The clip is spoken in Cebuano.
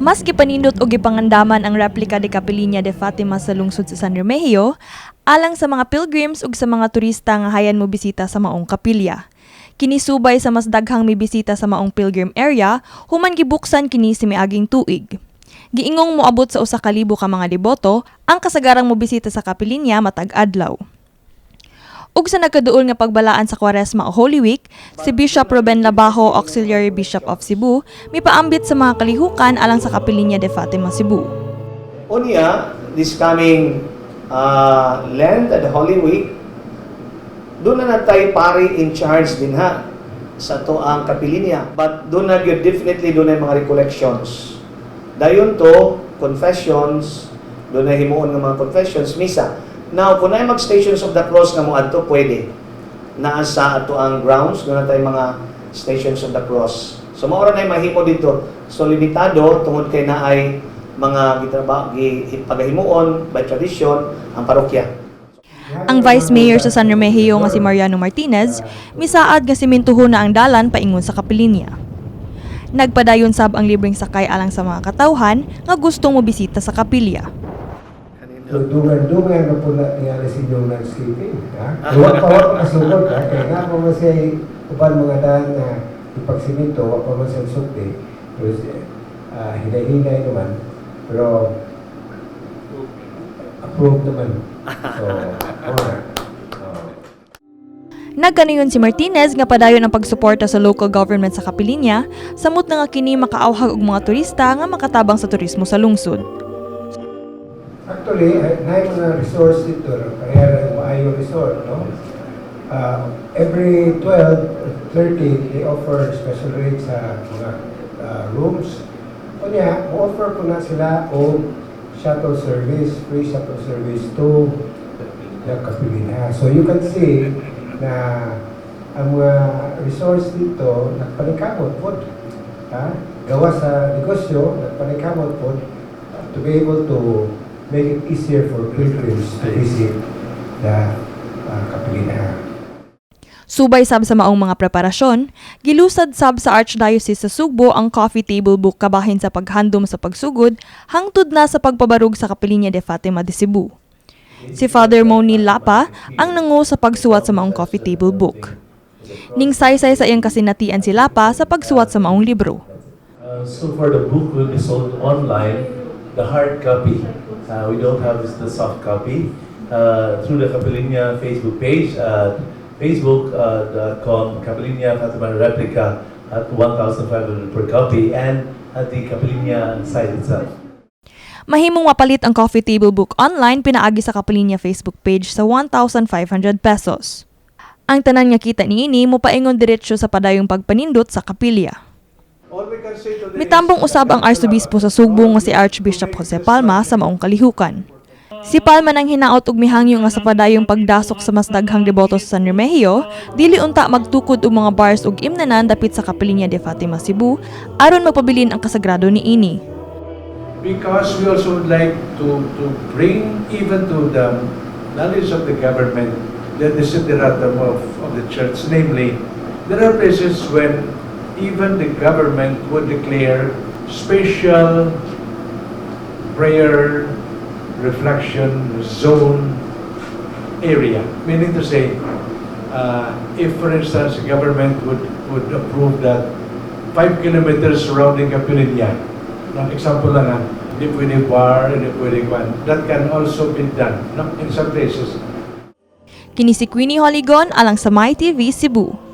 Mas gipanindot og gipangandaman ang replika de Capeliña de Fatima sa lungsod sa San Remigio alang sa mga pilgrims ug sa mga turista nga hayan mo bisita sa maong kapilya. Kini subay sa mas daghang mibisita sa maong pilgrim area human gibuksan kini sa miaging tuig. Giingong moabot sa 1,000 ka mga deboto ang kasagarang mobisita sa kapilinya matag adlaw. Ug sa nagkaduol nga pagbalaan sa Kwaresma o Holy Week, si Bishop Ruben Labajo, Auxiliary Bishop of Cebu, mipaambit sa mga kalihukan alang sa Kapilinya de Fatima, Cebu. Unya, this coming Lent and Holy Week, duna na tay pari in charge dinha sa atoang kapilinya. But duna gyud, definitely duna mga recollections. Dayon to confessions, duna himuon nga mga confessions, misa. Now, kung naay mag Stations of the Cross nga moadto, pwede. Naa sa atoang grounds, duna tay mga Stations of the Cross. So mao ra na mahimo dito. So limitado tungod kay naay mga gitrabaho gi pagahimuon by tradition ang parokya. Ang Vice Mayor sa San Remigio nga si Mariano Martinez, misaad nga simintuhon na ang dalan paingon sa kapilinya. Nagpadayon sab ang libreng sakay alang sa mga katawhan nga gustong mobisita sa kapilya. So, dungan-dungan na po na tingali sa inyong landscaping. Ha? Wa pa wa pa kasugod. Ha? Kaya nga pa man siya uban mga daan na ipagsimento, wa pa man siya sukti. Pero hinay-hinay naman. Pero approved naman. So, alright. Oh. Nagkanayon si Martinez nga padayon ang pagsuporta sa local government sa Kapilinya, samot na nga kini makaawhag og mga turista nga makatabang sa turismo sa lungsod. Actually, naay mga resorts dito, no? Kaya maayo resort, no? Every 12, 13, they offer special rates sa mga rooms. Unya, mo-offer po na sila og shuttle service, free shuttle service to the Capelinha. So you can see na ang mga resorts dito nagpaningkamot pod. Ha? Gawa sa negosyo, nagpaningkamot pod to be able to make it easier for pilgrims to visit the Capelinha. Subay sab sa maong mga preparasyon, gilusad sab sa Archdiocese sa Sugbo ang coffee table book kabahin sa paghandom sa pagsugod hangtod na sa pagpabarug sa Kapilinya de Fatima de Cebu. Si Father Moni Lapa ang nangu sa pagsuwat sa maong coffee table book. Ning saysay sa iyang kasinatian si Lapa sa pagsuwat sa maong libro. So far, the book will be sold online, the hard copy. We don't have the soft copy. Through the Capelinha Facebook page at facebook.com Capelinha Fatima Replica at 1,500 per copy and at the Capelinha site itself. Mahimong mapalit ang coffee table book online pinaagi sa Kapilinya Facebook page sa 1,500 pesos. Ang tanan nga kita niini mopaingon diretso sa padayong pagpanindot sa kapilya. Mitambong usab ang Arsobispo sa Sugbo nga si Archbishop Jose Palma sa maong kalihukan. Si Palma nang hinaot og mihangyo nga sa padayong pagdasok sa mas daghang deboto sa San Remigio, dili unta magtukod og mga bars ug imnanan dapit sa Kapilinya de Fatima, Cebu, aron magpabilin ang kasagrado niini. Because we also would like to bring even to the knowledge of the government the desideratum of the church. Namely, there are places when even the government would declare special prayer reflection zone area. Meaning to say, if, for instance, the government would approve that 5 kilometers surrounding Capelinha, no, example lang ha, hindi pwede bar, hindi pwede kwan. That can also be done, no, in some places. Kini si Queenie Holigon alang sa My TV Cebu.